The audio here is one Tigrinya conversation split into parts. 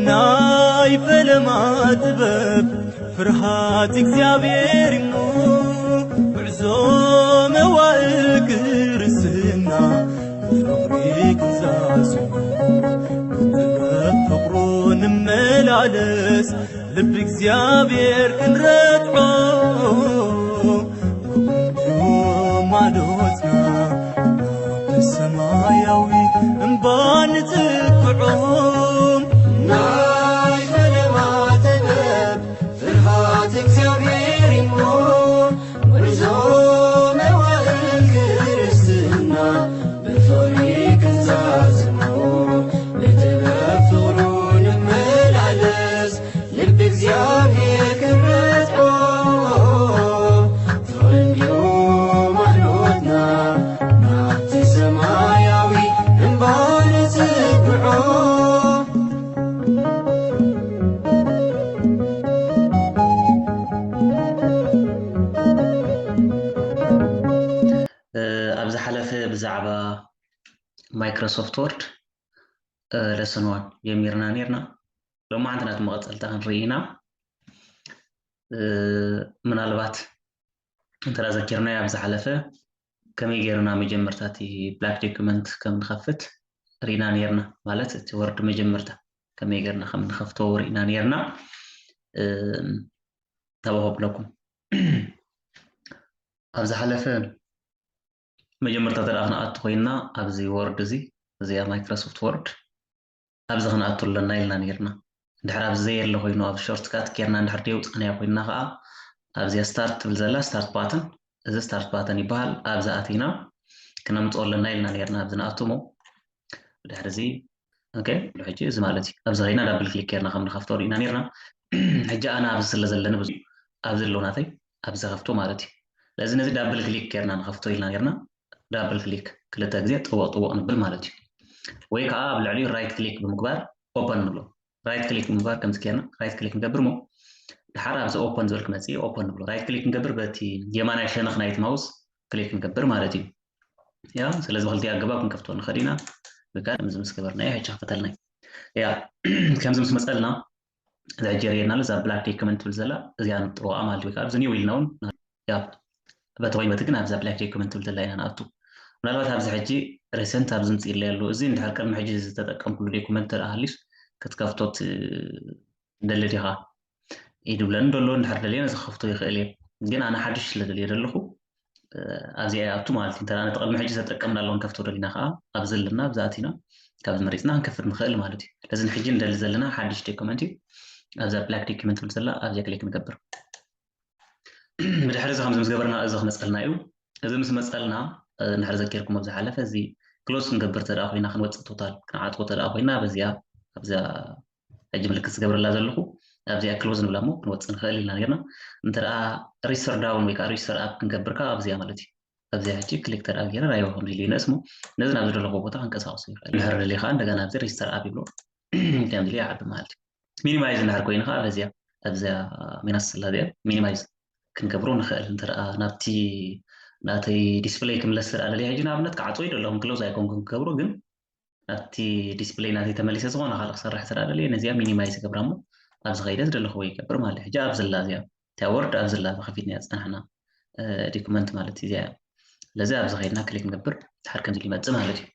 ናይ ፈለማ ጥበብ ፍርሃት እግዚኣብሔር እሞ ጉዕዞ መዋእል ክርስትና ፍቕሪ ክንዛዝሙ ብጥበብ ፍቕሩ ንመላለስ ልቢ እግዚኣብሔር ክንረትዖ እንዲሁ ማዶትና ናብቲ ሰማያዊ እምባ ንጽግዖ። ናይ ፈለማ ጥበብ ፍርሃት እግዚኣብሔር እሞ ጉዕዞ መዋእል ክርስትና ብፍቕሪ ክንዛዝሞ ብጥበብ ፍቕሩ ንመላለስ ልቢ እግዚኣብሔር ክረትዖ ፍቕሪ እንዲዩ ማዕዶትና ናብቲ ሰማያዊ እምባ ንጽግዖ። ኣብ ዝሓለፈ ብዛዕባ ማይክሮሶፍት ወርድ ለሰን ዋን ጀሚርና ነርና። ሎማዓንቲ ናቲ መቐፀልታ ክንርኢ ኢና። ምናልባት እንተ ዘኪርናዮ ኣብ ዝሓለፈ ከመይ ገይርና መጀመርታ እቲ ብላክ ዶክመንት ከም ንኸፍት ርኢና ነርና። ማለት እቲ ወርድ መጀመርታ ከመይ ገይርና ከም ንኸፍቶ ርኢና ነርና። ተባሆ ብለኩም ኣብ ዝሓለፈ መጀመርታ ተደኣ ክንኣቱ ኮይና ኣብዚ ወርድ እዚ እዚኣ ማይክሮሶፍት ወርድ ኣብዚ ክንኣቱ ኣለና ኢልና ነርና። እንድሕር ኣብዚ ዘየለ ኮይኑ ኣብ ሾርት ካት ጌርና እንድሕር ደይውፃናዮ ኮይንና ከዓ ኣብዚኣ ስታርት ትብል ዘላ ስታርት ባተን እዚ ስታርት ባተን ይበሃል። ኣብዚ ኣቲና ክነምፅኦ ኣለና ኢልና ነርና ኣብዚ ንኣቱ እሞ ድሕሪ እዚ ኦኬ ሕጂ እዚ ማለት እዩ። ኣብዚ ከይና ዳብል ክሊክ ጌርና ከም ንኸፍቶ ርኢና ነርና። ሕጂ ኣነ ኣብዚ ስለ ዘለኒ ብዙ ኣብዚ ኣለዉ ናተይ ኣብዚ ከፍቶ ማለት እዩ። ስለዚ ነዚ ዳብል ክሊክ ጌርና ንኸፍቶ ኢልና ነርና። ዳብል ክሊክ ክልተ ግዜ ጥወቕ ጥወቕ ንብል ማለት እዩ። ወይ ከዓ ኣብ ልዕሊኡ ራይት ክሊክ ብምግባር ኦፐን ንብሎ። ራይት ክሊክ ብምግባር ከምዚ ጌርና ራይት ክሊክ ንገብር እሞ ድሓር ኣብዚ ኦፐን ዝብል ክመፅእ ኦፐን ንብሎ። ራይት ክሊክ ንገብር በቲ የማናይ ሸነኽ ናይቲ ማውስ ክሊክ ንገብር ማለት እዩ። ያ ስለዚ ብክልቲኡ ኣገባብ ክንከፍቶ ንኽእል ኢና። ወይ ከዓ ከምዚ ምስ ገበርናዮ ሕጂ ክፈተልና እዩ። ያ ከምዚ ምስ መፀልና እዚ ሕጂ የርእየና ኣሎ። እዛ ብላክ ዶክመንት ትብል ዘላ እዚኣ ንጥወቓ ማለት እዩ። ወይ ከዓ ኣብዚ ኒው ኢልና እውን ያ በቲ ኮይኑ በቲ ግን ኣብዛ ብላክ ዶክመንት ትብል ዘላ ኢና ንኣቱ። ምናልባት ኣብዚ ሕጂ ሪሰንት ኣብዚ ምፅእ ኢለ ኣሎ። እዚ እንድሕር ቅድሚ ሕጂ ዝተጠቀምኩሉ ዶክመንት ተደኣ ሃልዩስ ክትከፍቶት ትደሊ ዲኻ ኢድብለኒ ደሎ። እንድሕር ደልየ ነዚ ክኸፍቶ ይኽእል እየ። ግን ኣነ ሓድሽ ስለ ደልየ ዘለኹ ኣብዚኣ ይኣቱ ማለት እዩ። እንተ ነቲ ቅድሚ ሕጂ ዝተጠቀምናሉ ክንከፍቶ ደሊና ከዓ ኣብዚ ኣለና፣ ኣብዚ ኣቲና ካብዚ መሪፅና ክንከፍት ንኽእል ማለት እዩ። ስለዚ ንሕጂ ንደሊ ዘለና ሓድሽ ዶክመንት እዩ። ኣብዛ ብላክ ዶክመንት ትብል ዘላ ኣብዚኣ ክሊክ ንገብር። ብድሕሪ እዚ ከምዚ ምስ ገበርና እዚ ክመፀልና እዩ። እዚ ምስ መፀልና እንድሕር ዘኪርኩም ኣብ ዝሓለፈ እዚ ክሎዝ ክንገብር ተደኣ ኮይና ክንወፅእ ቶታል ክንዓፅዎ ተደኣ ኮይና በዚኣ ኣብዛ ሕጂ ምልክት ዝገብረላ ዘለኹ ኣብዚኣ ክሎዝ ንብላ እሞ ክንወፅእ ንኽእል ኢልና ነርና። እንተ ደኣ ሪጅስተር ዳውን ወይ ከዓ ሪጅስተር ኣፕ ክንገብር ከዓ ኣብዚኣ ማለት እዩ። ኣብዚኣ ሕጂ ክሊክ ተደኣ ገይረ ራይዋ ከምዚ ኢሉ ይንእስ እሞ ነዚ ናብ ዝደለኹዎ ቦታ ክንቀሳቕሶ ይኽእል። እንድሕር ደልየ ከዓ እንደገና ኣብዚ ሪጅስተር ኣፕ ይብሎ ከምዚ ኢሉ ይዓቢ ማለት እዩ። ሚኒማይዝ እንድሕር ኮይኑ ከዓ በዚኣ ኣብዚኣ ሚናስ ስላ እዚኣ ሚኒማይዝ ክንገብሮ ንኽእል። እንተ ደኣ ናብቲ ናተይ ዲስፕለይ ክምለስ ስርኣ ደልየ ሕጂ ንኣብነት ክዓፅዎ ይደለኹም ክሎዝ ኣይኮንኩን ክገብሮ ግን ኣብቲ ዲስፕለይ ናተይ ተመሊሰ ዝኾነ ካልእ ክሰርሕ ስለ ደልየ ነዚኣ ሚኒማይዝ ገብራ እሞ ኣብዚ ከይደ ዝደለኽዎ ይገብር ማለት እዩ። ሕጂ ኣብ ዘላ እዚኣ እታ ወርድ ኣብ ዘላ ከፊትና ዝፀናሕና ዶክመንት ማለት እዩ እዚኣ። ስለዚ ኣብዚ ከይድና ክሊክ ንገብር ድሓር ከምዚ ኢሉ ይመፅእ ማለት እዩ።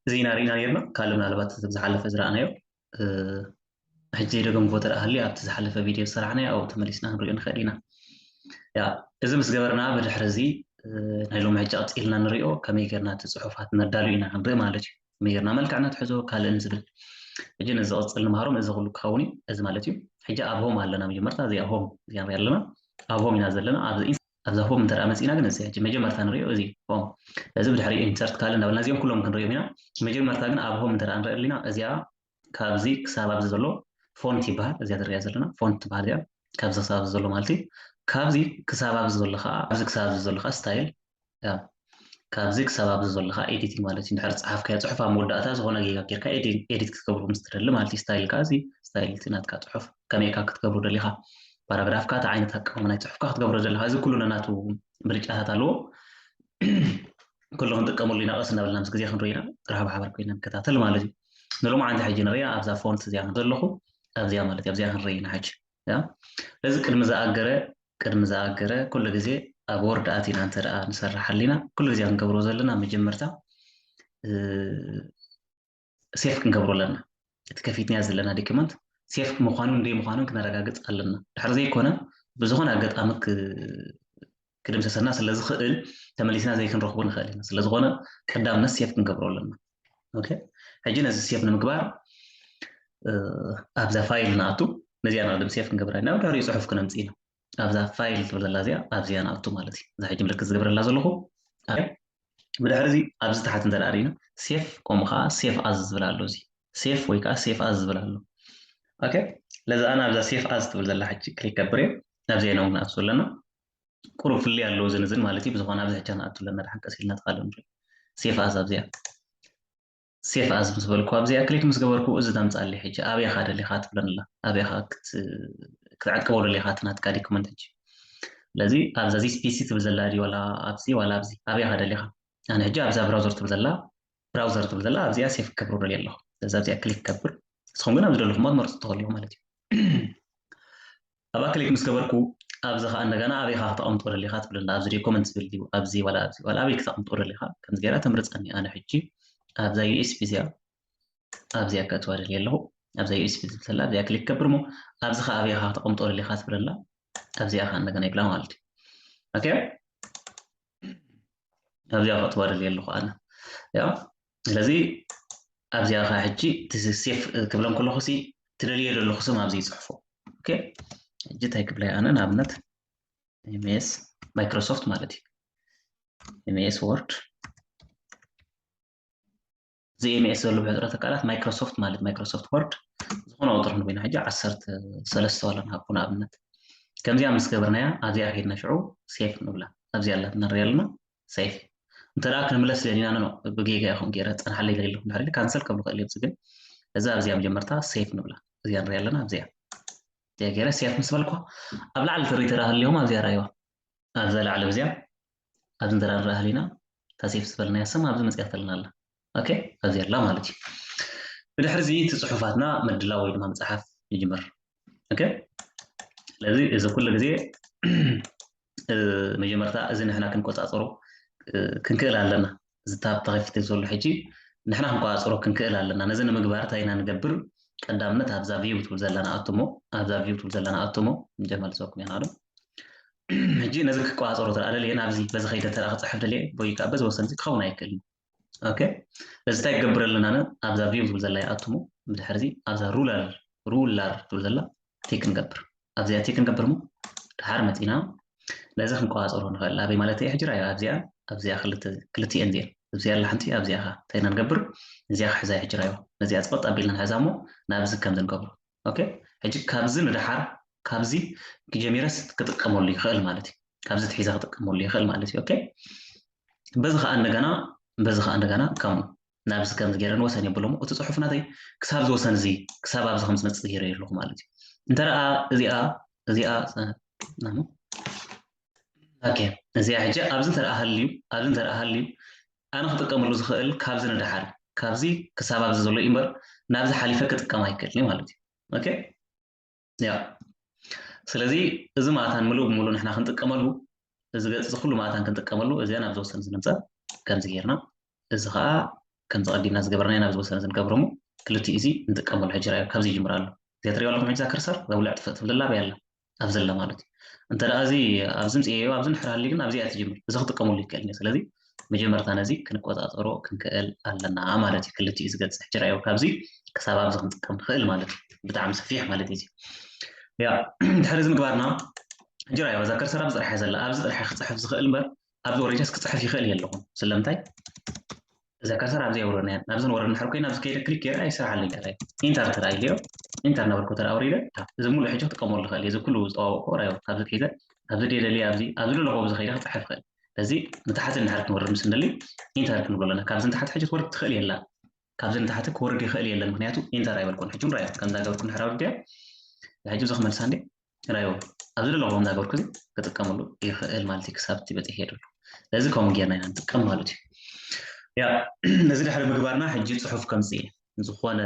እዚ ኢና ርኢና ነርና። ካልእ ምናልባት ዝሓለፈ ዝረኣናዮ ሕጂ ደገምክዎ ተደኣ ሃልዩ ኣብቲ ዝሓለፈ ቪድዮ ዝሰራሕናዮ ኣብኡ ተመሊስና ክንሪኦ ንኽእል ኢና። ያ እዚ ምስ ገበርና ብድሕሪ እዚ ናይ ሎሚ ሕጂ ቀፂልና ንሪኦ ከመይ ጌርና እቲ ፅሑፋት ነዳሉ ኢና ክንርኢ ማለት እዩ። ከመይ ጌርና መልክዕ ነትሕዞ ካልእን ዝብል ሕጂ ነዚ ቅፅል ንምሃሮም እዚ ኩሉ ክኸውን እዩ እዚ ማለት እዩ። ሕጂ ኣብ ሆም ኣለና መጀመርታ እዚኣ ሆም እዚኣ ንሪኣ ኣለና ኣብ ሆም ኢና ዘለና ኣብዚ ኣብዛ ሆም እንተ መፂና ግን እዚ ሕጂ መጀመርታ ንሪኦ እዚ ሆም እዚ ብድሕሪ ኢንሰርት ካልእ እንዳበልና እዚኦም ኩሎም ክንሪኦም ኢና። መጀመርታ ግን ኣብ ሆም እንተ ንሪኦ ኣለና እዚኣ ካብዚ ክሳብ ኣብዚ ዘሎ ፎንት ይበሃል። እዚኣ ትሪኣ ዘለና ፎንት ትበሃል እዚኣ ካብዚ ክሳብ ኣብዚ ዘሎ ማለት እዩ። ካብዚ ክሳብ ኣብዚ ዘሎ ከዓ ኣብዚ ክሳብ ኣብዚ ዘሎ ከዓ ስታይል ያ ካብዚ ክሳብ ኣብዚ ዘሎ ከዓ ኤዲቲንግ ማለት እዩ። እንድሕር ዝፀሓፍካዮ ፅሑፍ ኣብ መወዳእታ ዝኾነ ጌጋ ጌርካ ኤዲት ክትገብሮ ምስ ትደሊ ማለት እዩ። ስታይል ከዓ እዚ ስታይል እቲ ናትካ ፅሑፍ ከመይ ኢልካ ክትገብሮ ደሊኻ ፓራግራፍካ እቲ ዓይነት ኣቃውማ ናይ ፅሑፍካ ክትገብሮ ደሊኻ እዚ ኩሉ ነናቱ ምርጫታት ኣለዎ። ኩሉ ክንጥቀመሉ ኢና። ቀስ እናበልና ምስ ግዜ ክንርኢ ኢና። ጥራሕ ብሓባር ኮይና ንከታተል ማለት እዩ። ንሎማዓንቲ ሕጂ ንሪኣ ኣብዛ ፎንት እዚኣ ከም ዘለኹ ኣብዚኣ ማለት እዩ። ኣብዚኣ ክንርኢ ኢና ሕጂ። ስለዚ ቅድሚ ዝኣገረ ቅድሚ ዝኣገረ ኩሉ ግዜ ኣብ ወርድ ኣቲና እንተ ደኣ ንሰርሕ ኣሊና ኩሉ ግዜ ክንገብሮ ዘለና መጀመርታ ሴፍ ክንገብሮ ኣለና። እቲ ከፊትናዮ ዘለና ዶክመንት ሴፍ ምዃኑን ዘይምዃኑን ክነረጋግፅ ኣለና። ድሕሪ ዘይኮነ ብዝኾነ ኣጋጣሚ ክድምሰሰና ስለ ዝኽእል ተመሊስና ዘይክንረኽቦ ንኽእል ኢና። ስለዝኾነ ቀዳምነት ሴፍ ክንገብሮ ኣለና። ሕጂ ነዚ ሴፍ ንምግባር ኣብዛ ፋይል ንኣቱ። ነዚኣ ንቕድም ሴፍ ክንገብራ ኢና። ድሕሪኡ ፅሑፍ ክነምፅእ ኢና። ኣብዛ ፋይል ትብል ዘላ እዚኣ ኣብዚኣ ንኣቱ ማለት እዩ። እዛ ሕጂ ምልክት ዝገብረላ ዘለኹ ብድሕሪ እዚ ኣብዚ ታሕቲ እንተ ርኢና ሴፍ ከምኡ ከዓ ሴፍ ኣዝ ዝብል ኣሎ። እዚ ሴፍ ወይ ከዓ ሴፍ ኣዝ ዝብል ኣሎ። ኦኬ፣ ለዚ ኣነ ኣብዛ ሴፍ ኣዝ ትብል ዘላ ሕጂ ክሊክ ከብር እየ። ኣብዚኣ ኢና እውን ንኣቱ ዘለና። ቁሩብ ፍልይ ኣለዎ ዝን ዝን ማለት እዩ። ብዝኾነ ኣብዚ ሕጂ ንኣቱ ኣለና። ደሓን ቀስ ኢልና ተኻለ ንርኢ። ሴፍ ኣዝ ኣብዚኣ ሴፍ ኣዝ ምስ በልኩ ኣብዚኣ ክሊክ ምስ ገበርኩ እዚ ተምፃለይ። ሕጂ ኣበይኻ ደሊኻ ትብለንላ ኣበይኻ ክትዕቅቦ ደሊኻ እቲ ናትካ ዶክመንት ሕጂ። ስለዚ ኣብዛ ዚስ ፒሲ ትብል ዘላ ድዩ ዋላ ኣብዚ ዋላ ኣብዚ ኣበይኻ ደሊኻ? ኣነ ሕጂ ኣብዛ ብራውዘር ትብል ዘላ ብራውዘር ትብል ዘላ ኣብዚኣ ሴፍ ክገብሮ ደልየ ኣለኹ። ስለዚ ኣብዚኣ ክሊክ ከብር ንስኹም ግን ኣብ ዝደለኹም ትመርፁ ትኽእሉ ማለት እዩ። ኣብኣ ክሊክ ምስ ገበርኩ ኣብዚ ከዓ እንደገና ኣበይኻ ክተቐምጦ ደሊኻ ትብለና። ኣብዚ ዶክመንት ዝብል ድዩ ኣብዚ ዋላ ኣብዚ ዋላ ኣበይ ክተቐምጦ ደሊኻ ከምዚ ገይራ ተምርፀኒ። ኣነ ሕጂ ኣብዛ ዩኤስቢ እዚኣ ኣብዚኣ ከእትዋ ደልየ ኣለኹ። ኣብዛ ዩኤስቢ ትብል ዘላ ኣብዚኣ ክሊክ ከብር እሞ ኣብዚ ከዓ ኣበይኻ ክተቐምጦ ደሊኻ ትብለና። ኣብዚኣ ከዓ እንደገና ይብላ ማለት እዩ። ኦኬ ኣብዚኣ ከእትዋ ደልየ ኣለኹ ኣነ። ያ ስለዚ ኣብዚኣ ከዓ ሕጂ ሴፍ ክብለን ከለኹ ሲ ትደልዮ ዘለኹ ስም ኣብዚ ይፅሕፎ። ኦኬ ሕጂ እንታይ ክብላ ኣነ ንኣብነት ኤምኤስ ማይክሮሶፍት ማለት እዩ። ኤምኤስ ወርድ እዚ ኤምኤስ ዘሎ ብሕፅረት ቃላት ማይክሮሶፍት ማለት ማይክሮሶፍት ወርድ ዝኾነ ቁፅሪ ንኮይና ሕጂ ዓሰርተ ሰለስተ ዋላ ንሃቦ ንኣብነት ከምዚኣ ምስ ገበርናያ ኣብዚኣ ከይድና ሽዑ ሴፍ ንብላ ኣብዚኣ ኣላትና ንሪኣ ኣለና ሴፍ እንተ ደኣ ክንምለስ ደሊና ኖ ብጌጋ ይኹን ገይረ ፀንሓለይ ገለ ኣለኹ ድሕሪ ካንሰል ከብሉ ክእል እየ ግን እዛ ኣብዚኣ መጀመርታ ሴፍ ንብላ እዚኣ ንሪኣ ኣለና ኣብዚኣ እዚኣ ገይረ ሴፍ ምስ በልኳ ኣብ ላዕሊ ትርኢ ተረኣ ሃልዮም ኣብዚኣ ራእይዋ ኣብዛ ላዕሊ ኣብዚኣ ኣብዚ እንተ ደኣ ንርኢ ሃሊና እታ ሴፍ ዝበልናያ ስም ኣብዚ መፅያተልና ኣላ ኦኬ ኣብዚ ኣላ ማለት እዩ ብድሕሪ እዚ እቲ ፅሑፋትና ምድላው ወይ ድማ ምፅሓፍ ይጅምር ኦኬ ስለዚ እዚ ኩሉ ግዜ መጀመርታ እዚ ንሕና ክንቆፃፀሮ ክንክእል ኣለና እዚ ታብ ተኸፊተ ዘሎ ሕጂ ንሕና ክንቆፃፀሮ ክንክእል ኣለና ነዚ ንምግባር እንታይ ኢና ንገብር ቀዳምነት ኣብዛ ቪው ትብል ዘለና ኣቱሞ ኣብዛ ቪው ትብል ዘለና ኣቱሞ ንጀመር ዝሰኩም ኢና ዶ ሕጂ ነዚ ክቆፃፀሮ ተረኣ ደልየ ናብዚ በዚ ከይደ ተረኣ ክፅሕፍ ደልየ ወይ ከዓ በዚ ወሰን እዚ ክኸውን ኣይክእልን ኦኬ እዚ እንታይ ክገብር ኣለና ኣብዛ ቪው ትብል ዘላ ይኣቱሞ ብድሕርዚ ኣብዛ ሩላር ሩላር ትብል ዘላ ቲክ ንገብር ኣብዚኣ ቲክ ንገብር ሞ ድሓር መፂና ነዚ ክንቆፃፀሮ ንኽእል ኣበይ ማለት እየ ሕጂ ራዮ ኣብዚኣ ኣብዚኣ ክልቲኤን እዚኤን ኣብዚኣ ኣላ ሓንቲ ኣብዚኣ ኻ እንታይ ኢና ንገብር እዚኣ ክሕዛ እየ ሕጂ ራዮ ነዚኣ ፀቐጥ ኣቢልና ንሕዛ ሞ ናብዚ ከምዚ ንገብሮ ኦኬ ሕጂ ካብዚ ንድሓር ካብዚ ጀሚረስ ክጥቀመሉ ይኽእል ማለት እዩ ካብዚ ትሒዛ ክጥቀመሉ ይኽእል ማለት እዩ ኦኬ በዚ ከዓ እንደገና በዚ ከዓ እንደገና ከምኡ ናብዚ ከምዚ ገይረ ንወሰን የብሎም እቲ ፅሑፍ ናተይ ክሳብ ዝወሰን እዚ ክሳብ ኣብዚ ከም ዝመፅእ ገይረ ኣለኹ ማለት እዩ እንተ ደኣ እዚኣ እዚኣ ኦኬ እዚኣ ሕጂ ኣብዚ እንተ ደኣ ሃልዩ ኣብዚ እንተ ደኣ ሃልዩ ኣነ ክጥቀመሉ ዝኽእል ካብዚ ንድሓር ካብዚ ክሳብ ኣብዚ ዘሎ እዩ እምበር ናብዚ ሓሊፈ ክጥቀም ኣይክእልን ማለት እዩ ኦኬ ያ ስለዚ እዚ ማእታን ምሉእ ብምሉእ ንሕና ክንጥቀመሉ እዚ ገፅ እዚ ኩሉ ማእታን ክንጥቀመሉ እዚኣ ናብ ዝወሰን ዝነምፀ ከምዚ ጌርና እዚ ከዓ ከምዚ ቀዲምና ዝገበርናዮ ናብ ዝወሰን ዝንገብሮ ሞ ክልቲኡ እዚ ንጥቀመሉ ሕጂ ራዮ ካብዚ ይጅምር ኣሎ እዚኣ ትሪኦ ኣለኹም ሕጂ ዛ ከርሰር ዘውልዕ ጥፍእ ትብል ዘላ ኣበይ ኣላ ኣብዚ ኣላ ማለት እዩ እንተ ደኣ እዚ ኣብዚ ምፅኤዮ ኣብዚ ንሕር ሃልዩ ግን ኣብዚኣ ትጅምር እዚ ክጥቀመሉ ይክእል እዩ ስለዚ መጀመርታ ነዚ ክንቆፃፀሮ ክንክእል ኣለና ማለት እዩ ክልቲኡ ዝገፅሕ ጅራዮ ካብዚ ክሳብ ኣብዚ ክንጥቀም ንክእል ማለት እዩ ብጣዕሚ ሰፊሕ ማለት እዩ ያ ድሕሪ እዚ ምግባርና ጅራዮ እዛ ከርሰር ኣብዚ ጥራሕ ዘላ ኣብዚ ጥራሕ ክፅሕፍ ዝኽእል እምበር ኣብዚ ወረጃስ ክፅሕፍ ይኽእል የለኹም ስለምንታይ እዛ ከርሰር ኣብዚ የውረድና ኣብዚ ንወረድ ንሕር ኮይና ኣብዚ ከይደ ክሊክ ገይረ ኣይስራሓለይ ኢንተር ተራኢልዮ ኢንተር ናበልኩ ተራ ኣውሪደ እዚ ሙሉእ ሕጂ ክጥቀመሉ ይኽእል እዚ ኩሉ ዝጠዋወቅኮ ራዮ ካብዚ ከይደ ኣብዚ ደደሊ ኣብዚ ኣብዚ ደለኹ ኣብዚ ከይደ ክፅሕፍ ይኽእል እዚ ንታሕቲ እንድሕር ክንወርድ ምስ እንደሊ ኢንተር ክንብሎ ኣለና ካብዚ ንታሕቲ ሕጂ ትወርድ ትኽእል የላ ካብዚ ንታሕቲ ክወርድ ይኽእል የለን ምክንያቱ ኢንተር ኣይበልኩን ሕጂ ራዮ ከምዛ ገበርኩ እንድሕር ኣውርድያ ሕጂ እዚ ክመልሳ እንዴ ራዮ ኣብዚ ደለኹ ከምዛ ገበርኩ እዚ ክጥቀመሉ ይኽእል ማለት እዩ ክሳብ እቲ በፂሕ የደሉ ስለዚ ከምኡ ጌርና ኢና ንጥቀም ማለት እዩ ያ እዚ ድሕሪ ምግባርና ሕጂ ፅሑፍ ከምፅእ እየ። ዝኾነ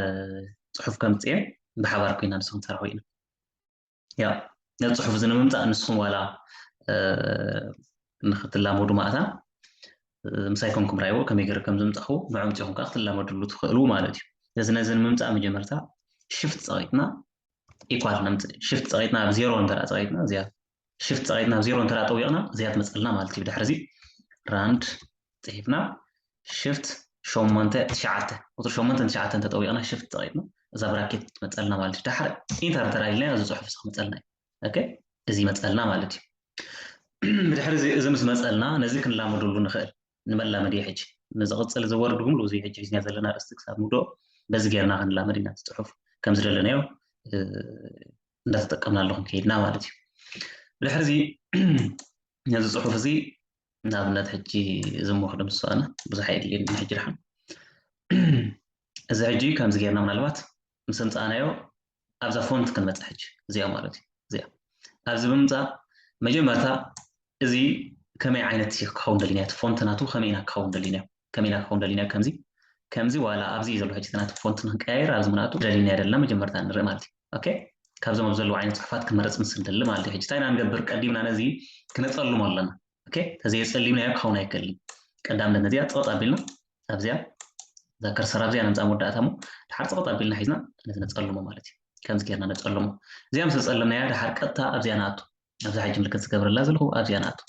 ፅሑፍ ከምፅእ እየ፣ ብሓባር ኮይና ንስኹም ትሰርሑ ኢና። ያ ነዚ ፅሑፍ እዚ ንምምፃእ ንስኹም ዋላ እ፣ ንክትላመዱ ማእታ እ፣ ምሳይ ኮንኩም ራይዎ ከመይ ገይረ ከም ዝምፃኹ ንዕምፂኹም ከዓ ክትላመድሉ ትኽእሉ ማለት እዩ። ስለዚ ነዚ ንምምፃእ መጀመርታ ሽፍት ፀቒጥና ኢኳል ነምፅእ። ሽፍት ፀቒጥና ኣብ ዜሮ እንተደኣ ፀቒጥና እዚኣ ሽፍት ፀቒጥና ኣብ ዜሮ እንተደኣ ጠዊቕና እዚኣ ትመፀልና ማለት እዩ። ብድሕሪ እዚ ራንድ ፅሒፍና ሽፍት ሸሞንተ ትሽዓተ ቁፅሪ ሸሞንተ ትሽዓተ እንተጠዊቕና ሽፍት ፀቒጥና እዛ ብራኬት ትመፀልና ማለት እዩ። ድሓር ኢንተር እንተደኣ ኢልና እዚ ፅሑፍ እዚ ክመፀልና እዩ። ኦኬ እዚ ይመፀልና ማለት እዩ። ብድሕሪ እዚ እዚ ምስ መፀልና ነዚ ክንላመደሉ ንኽእል ንመላመዲ እዩ። ሕጂ ንዝቕፅል እዚ ወርድ ጉምሉ እዚ ሕጂ ሒዝና ዘለና ርእስቲ ክሳብ ንውድኦ በዚ ጌርና ክንላመድ ኢና። እቲ ፅሑፍ ከም ዝደለናዮ እ፣ እንዳተጠቀምናሉ ክንከይድና ማለት እዩ። ብድሕሪ እዚ ነዚ ፅሑፍ እዚ ንኣብነት ሕጂ እዚ እሞ ክድምስሶ ኣነ ብዙሕ ኣየድልየኒ ሕጂ ድሓን እዚ ሕጂ ከምዚ ጌርና ምናልባት ምስ ኣምፃእናዮ ኣብዛ ፎንት ክንመፅእ ሕጂ እዚኣ ማለት እዩ። እዚኣ ኣብዚ ብምምፃእ መጀመርታ እዚ ከመይ ዓይነት ክኸውን ደሊና እቲ ፎንት ናቱ ከመይ ኢና ክኸውን ደሊና ከመይ ኢና ክኸውን ደሊና ከምዚ ከምዚ ዋላ ኣብዚ ዘሎ ሕጂ ናቱ ፎንት ንክንቀያየር ኣብዚ ምናቱ ደሊና ደለና መጀመርታ ንርኢ ማለት እዩ። ኦኬ ካብዞም ኣብ ዘለዉ ዓይነት ፅሑፋት ክንመረፅ ምስ ንደሊ ማለት እዩ። ሕጂ እንታይ ኢና ንገብር? ቀዲምና ነዚ ክነፀልሞ ኣለና። ኦኬ ተዘየፀሊምናዮ ክኸውን ኣይክእልን። ቀዳምነት ነዚኣ ፀቕጥ ኣቢልና ኣብዚኣ እዛ ከርሰር ኣብዚኣ ነምፃ መወዳእታ እሞ ድሓር ፀቕጥ ኣቢልና ሒዝና ነዚ ነፀልሞ ማለት እዩ። ከምዚ ጌርና ነፀልሞ። እዚኣ ምስ ዘፀለምናያ ድሓር ቀጥታ ኣብዚኣ ንኣቱ። ኣብዛ ሕጂ ምልክት ዝገብረላ ዘለኹ ኣብዚኣ ንኣቱ።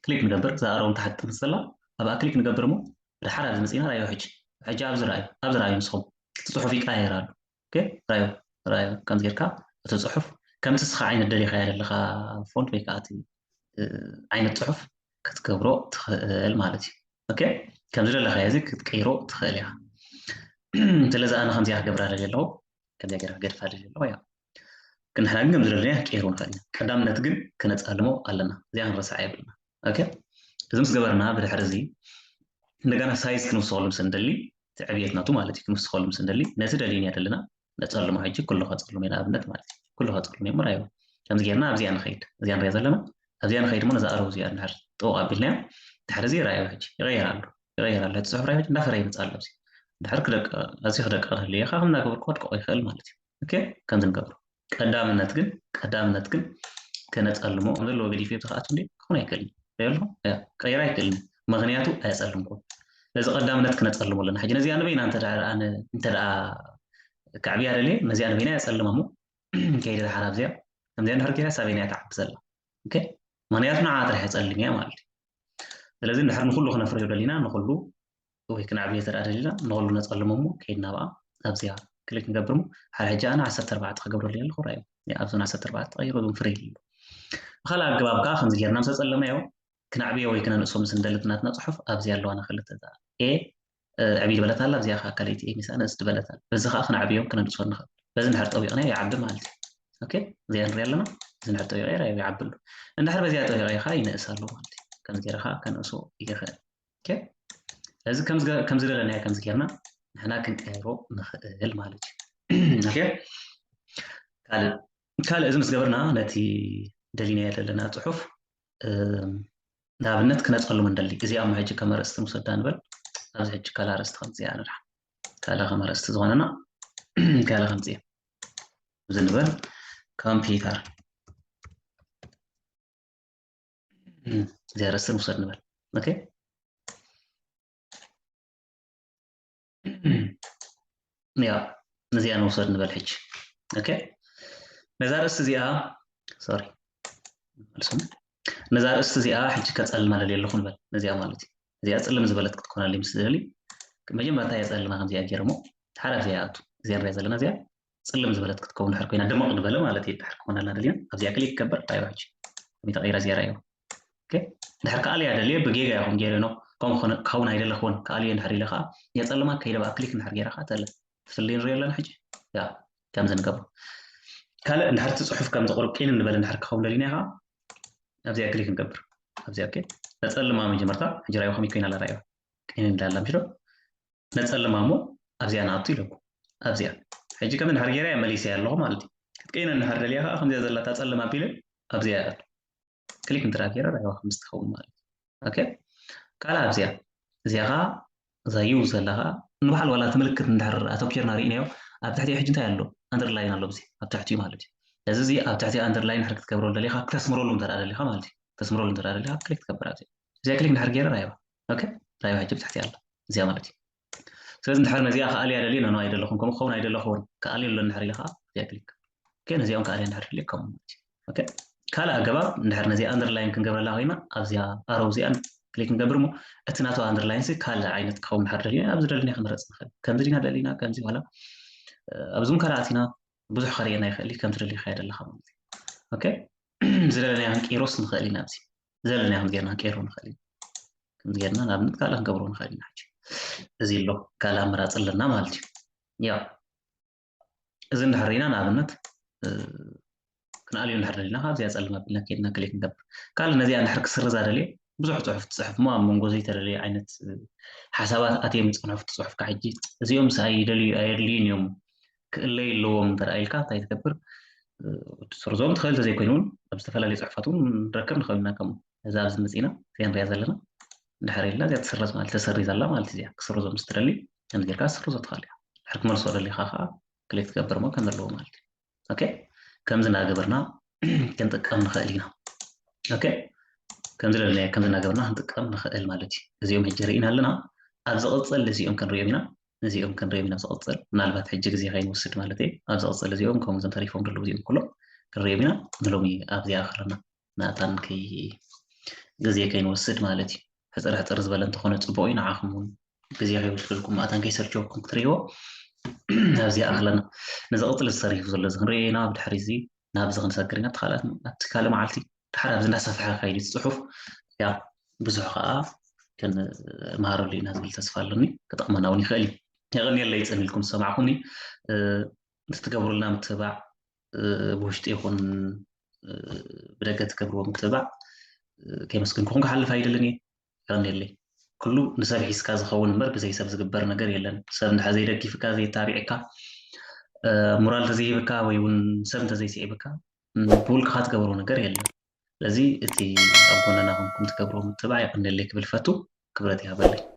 ክሊክ ንገብር። እዛ ኣሮው ታሕቲ ጥምስ ዘላ ኣብኣ ክሊክ ንገብር እሞ ድሓር ኣብዚ መፂና ራዮ። ሕጂ ሕጂ ኣብዚ ራዩ ኣብዚ ራዩ ንስኹም እቲ ፅሑፍ ይቀያየር ኣሎ። ኦኬ ራዮ ራዮ ከምዚ ጌርካ እቲ ፅሑፍ ከምቲ እስኻ ዓይነት ደሊኻያ ዘለኻ ፎንት ወይ ከዓ እቲ እ፣ ዓይነት ፅሑፍ ክትገብሮ ትኽእል ማለት እዩ። ኦኬ ከምዚ ዘለኻዮ እዚ ክትቀይሮ ትኽእል ኢኻ። ስለዚ ኣነ ከምዚኣ ክገብራ ደልየ ኣለኹ። ከምዚኣ ገይረ ክገድፋ ደልየ ኣለኹ። ያ ግን ንሕና ግን ከም ዝደለና ክቀይሮ ንኽእል ኢና። ቀዳምነት ግን ክነፃልሞ ኣለና። እዚኣ ክንረስዓ የብልና። ኦኬ እዚ ምስ ገበርና ብድሕሪ እዚ እንደገና ሳይዝ ክንውስኸሉ ምስ እንደሊ እቲ ዕብየት ናቱ ማለት እዩ ክንውስኸሉ ምስ እንደሊ ነዚ ደልየን እያ ደለና ነፀልሞ ሕጂ ኩሉ ከፀልሞ እዩ ንኣብነት ማለት እዩ ኩሉ ከፀልሞ እዩ ራዮ ከምዚ ጌርና ኣብዚኣ ንኸይድ እዚኣ ንሪኦ ዘለና ኣብዚኣ ንኸይድ እሞ ነዛ ኣረው እዚኣ እንድሕር ጥውቕ ኣቢልናዮ ድሕሪ እዚ ራዮ ሕጂ ይቐየር ኣሎ ይቐየር ኣሎ እቲ ፅሑፍ ራዮ ሕጂ እንዳፈረ ይመፅእ ኣሎ ኣብዚ ድሕር ክደቅ ኣዝዩ ክደቅቕ ህልየ ካብ እናገበርኩ ከድቅቆ ይኽእል ማለት እዩ ኦኬ ከምዚ ንገብሮ ቀዳምነት ግን ቀዳምነት ግን ከነፀልሞ ከም ዘለዎ ገዲፈ ተኽኣቱ እንዲ ክኾን ኣይክእልን ሪኦ ኣለኹ ቀይራ ኣይክእልን ምኽንያቱ ኣየፀልምኩን ነዚ ቀዳምነት ክነፀልሞ ኣለና ሕጂ ነዚኣ ንበይና እንተ ደኣ ኣነ እንተ ደኣ ከዕብያ ደልየ ነዚኣ ንበይና የፀልማ እሞ ከይደ ድሓር ኣብዚኣ ከምዚኣ እንድሕር ገይራ ሳበይና እያ ትዓቢ ዘላ ምኽንያቱ ንዓ ጥራሕ የፀልም እያ ማለት እዩ ስለዚ እንድሕር ንኩሉ ክነፍርዮ ደሊና ንኩሉ ወይ ክነዕብዮ እንተ ደኣ ደሊና ንኹሉ ነፀልሞ እሞ ከይድና ብኣ ኣብዚኣ ክሊክ ንገብር እሞ ሓደ ሕጂ ኣነ ዓሰርተ ኣርባዕተ ክገብረሉ እየ ኣለኹ ራእዩ ኣብዞን ዓሰርተ ኣርባዕተ ተቐይሩ እዞም ፍሪ ይብሉ ብካልእ ኣገባብ ከዓ ከምዚ ጌርና ምስ ኣፀለምናዮ ክነዕብዮ ወይ ክነንእሶ ምስ እንደሊ እቲ ናትና ፅሑፍ ኣብዚኣ ኣለዋና ክልተ እዛ ኤ ዕብይ ዝበለት ኣላ ኣብዚኣ ከዓ ካልኣይቲ ኤ ሚሳ ንእስ ዝበለት ኣላ በዚ ከዓ ክነዕብዮም ክነንእሶ ንኽእል በዚ እንድሕር ጠዊቕናዮ ይዓቢ ማለት እዩ ኦኬ እዚኣ ንሪኣ ኣለና እዚ እንድሕር ጠዊቐ ራእዩ ይዓቢ ኣሎ እንድሕር በዚኣ ጠዊቐ ከዓ ይንእስ ኣሎ ማለት እዩ ከምዚ ገይረ ከዓ ከንእሶ ይኽእል እዚ ከም ዝደለናዮ ከምዚ ጌርና ንሕና ክንቀይሮ ንኽእል ማለት እዩ ካልእ ካልእ እዚ ምስ ገበርና ነቲ ደሊናዮ ዘለና ፅሑፍ ንኣብነት ክነፀልሞ ንደሊ እዚኣ ሞ ሕጂ ከም ኣርእስቲ ንውሰዳ ንበል ኣብዚ ሕጂ ካልእ ኣርእስቲ ከምፅእ እያ ንድሓ ካልእ ከም ኣርእስቲ ዝኾነና ካልእ ከምፅእ እዚ ንበል ኮምፒውተር እዚኣ ርእሲ ንውሰድ ንበል ኦኬ ያ ነዚኣ ንውሰድ ንበል ሕጂ ኦኬ ነዛ ርእሲ እዚኣ ሶሪ መልሶም ነዛ ርእሲ እዚኣ ሕጂ ከፀልማ ደልየ ኣለኹ ንበል ነዚኣ ማለት እዩ እዚኣ ፅልም ዝበለት ክትኮነልይ ምስ ዝደሊ መጀመርታ የፀልማ ከምዚኣ ገይረ እሞ ሓራፍ እዚኣ ኣቱ እዚኣ ንሪኣ ዘለና እዚኣ ፅልም ዝበለት ክትከውን ድሕር ኮይና ደመቕ ዝበለ ማለት እዩ ድሕር ክኾነልና ደሊና ኣብዚኣ ክሊክ ክገብር ራዮ ሕጂ ከመይ ተቐይራ እዚኣ ራዮ ድሕር ከኣልያ ደልየ ብጌጋ ይኹን ገይረ ኖ ከምኡ ክኸውን ኣይደለኽዎን ከኣልዮ እንድሕር ኢለ ከዓ የፀልማ ከይደ ብኣ ክሊክ እንድሕር ገይረ ከዓ ተለ ትፍልይ ንሪኦ ኣለና ሕጂ ያ ከምዚ ንገብሮ ካልእ እንድሕር እቲ ፅሑፍ ከምዚ ቁሩብ ቂን እንበለ እንድሕር ክኸውን ደሊና ከዓ ኣብዚኣ ክሊክ ንገብር ኣብዚኣ ኦኬ ነፀልማ መጀመርታ ሕጂ ራዮ ከመይ ኮይና ኣላ ራዮ ቂን እንዳላ ምሽ ዶ ነፀልማ እሞ ኣብዚኣ ንኣቱ ኢለኩ ኣብዚኣ ሕጂ ከም እንድሕር ገይረ መሊሰ ኣለኹ ማለት እዩ ክትቀይነ እንድሕር ደልያ ከዓ ከምዚኣ ዘላታ ፀልማ ኣቢለ ኣብዚኣ ክሊክ እንድራ ገይረ ራይዋ ከምዚ ትኸውን ማለት እዩ ካልእ ኣብዚኣ እዚኣ ከዓ እዛ ዩ ዘለኻ ንባዕል ዋላ እቲ ምልክት እንድሕር ኣተኪርና ርኢናዮ ኣብ ትሕቲ ሕጂ እንታይ ኣሎ? ኣንደርላይን ኣሎ። እዚ ኣብ ትሕቲኡ ማለት እዩ። እዚ እዚ ኣብ ትሕቲ ኣንደርላይን ድሕር ክትገብረሉ ደሊኻ ክተስምረሉ እንተ ደሊኻ ማለት እዩ። ክተስምረሉ እንተ ደሊኻ ክሊክ ትገብር ኣብዚ። እዚኣ ክሊክ እንድሕር ገይረ ራይዋ። ኦኬ፣ ራይዋ ሕጂ ብትሕቲ ኣላ እዚኣ ማለት እዩ። ስለዚ እንድሕር ነዚኣ ክኣልያ ደልየ፣ ኖ ኣይደለኹን፣ ከምኡ ክኸውን ኣይደለኹን፣ ክኣልዮ ኣሎ እንድሕር ኢልኻ እዚኣ ክሊክ። ኦኬ፣ ነዚኦም ክኣልያ እንድሕር ደልየ ከምኡ ማለት እዩ። ኦኬ፣ ካልእ ኣገባብ እንድሕር ነዚኣ ኣንደርላይን ክንገብረላ ኮይና ኣብዚኣ ኣሮው እዚኣን ክሊክ ንገብር እሞ እቲ ናቱ ኣንደርላይን ሲ ካልእ ዓይነት ክኸውን እንድሕር ደልየ ኣብዚ ደለናዮ ክንመረጽ ንኽእል። ከምዚ ዲና ደሊና ከምዚ ዋላ ኣብዚ እውን ካልእ ኣቲና ብዙሕ ከርእየና ይኽእል እዩ። ከምዚ ደሊኻ ደለኻ ማለት እዩ። ኦኬ፣ ዝደለናዮ ክንቅይሮስ ንኽእል ኢና። ኣብዚ ዝደለናዮ ከምዚ ጌርና ክንቅይሮ ንኽእል ኢና። ከምዚ ጌርና ንኣብነት ካልእ ክንገብሮ ንኽእል ኢና። ሕጂ እዚ ኣሎ ካልእ ኣመራጺ ኣለና ማለት እዩ። ያ እዚ እንድሕር ርኢና ንኣብነት እ፣ ክንኣልዮ እንድሕር ደሊና ካብዚኣ ጸልም ኣቢልና ከይድና ክሊክ ንገብር። ካልእ ነዚኣ እንድሕር ክስርዛ ደልየ ብዙሕ ጽሑፍ ትጽሕፍ እሞ ኣብ መንጎ ዘይተደለየ ዓይነት እ፣ ሓሳባት ኣትዮም ይጸንሑ ኣብቲ ጽሑፍካ። ሕጂ እዚኦም ስ ኣይደልዩ ኣየድልዩን እዮም ክእለዩ ኣለዎም እንተ ኢልካ እንታይ ትገብር? እ፣ ክትስርዞም ትኽእል፣ እንተዘይኮይኑ እውን ኣብ ዝተፈላለዩ ጽሑፋት እውን ንረክብ ንኽእል ኢና። ከምኡ እዛ ኣብዚ መጺእና እዚኣ ንሪኣ ዘለና እንድሕር ኢልና እዚኣ ትስረዝ ማለት ተሰሪዛ ኣላ ማለት እዚኣ ክስርዞ ምስ ትደሊ ከምዚ ጌርካ ክትስርዞ ትኽእል እያ። ድሕር ክመልሶ ደሊኻ ከዓ ክሊክ ትገብር እሞ ከም ዘለዎ ማለት እዩ። ኦኬ፣ ከምዚ እናገበርና ክንጥቀም ንኽእል ኢና። ኦኬ፣ ከምዚ ለለናዮ ከምዚ እናገበርና ክንጥቀም ንኽእል ማለት እዩ። እዚኦም ሕጂ ርኢና ኣለና። ኣብ ዝቕጽል እዚኦም ክንሪኦም ኢና። እዚኦም ክንሪኦም ኢና ኣብ ዝቕጽል። ምናልባት ሕጂ ግዜ ከይንወስድ ማለት እዩ። ኣብ ዝቕጽል እዚኦም ከምኡ እዞም ተሪፎም ዘለዉ እዚኦም ኩሎም ክንሪኦም ኢና። ንሎሚ ኣብዚኣ ኣኽለና ናታን ከይ-፣ ግዜ ከይንወስድ ማለት እዩ። ሕጽር ሕጽር ዝበለ እንተኾነ ጽቡቕ እዩ። ንዓኹም እውን ግዜ ከይወስደልኩም፣ መኣታን ከይሰልቸወኩም ክትርእይዎ። ኣብዚኣ ኣኽለና። ንዝቕጽል ተሪፉ ዘሎ እዚ ክንሪኦ ኢና። ብድሕሪ እዚ ናብዚ ክንሰግር ኢና። ኣብቲ ካልኣት፣ ኣብቲ ካልእ መዓልቲ ድሓር ኣብዚ እንዳሰፍሐ ክኸይድ እዩ እቲ ጽሑፍ። ያ ብዙሕ ከኣ ክንመሃረሉ ኢና ዝብል ተስፋ ኣለኒ። ክጠቕመና እውን ይኽእል እዩ። የቐንየለይ ጽን ኢልኩም ዝሰማዕኩኒ። እ፣ እቲ ትገብሩልና ምትብባዕ፣ እ፣ ብውሽጢ ይኹን፣ እ፣ ብደገ ትገብርዎ ምትብባዕ፣ እ፣ ከየመስገንኩኹም ክሓልፍ ኣይደልን እየ። የቐንየለይ። ኩሉ ንሰብ ሒዝካ ዝኸውን እምበር ብዘይ ሰብ ዝግበር ነገር የለን። ሰብ እንድሕር ዘይደጊፍካ፣ ዘይታቢዕካ፣ እ፣ ሞራል እንተዘይሂብካ ወይ እውን ሰብ እንተዘይስዒብካ፣ ም፣ ብውልቅኻ ትገብሮ ነገር የለን። ስለዚ እቲ ኣብ ጎንና ኮንኩም ትገብርዎ ምትብባዕ የቐንየለይ ክብል ፈቱ። ክብረት ይሃበለይ።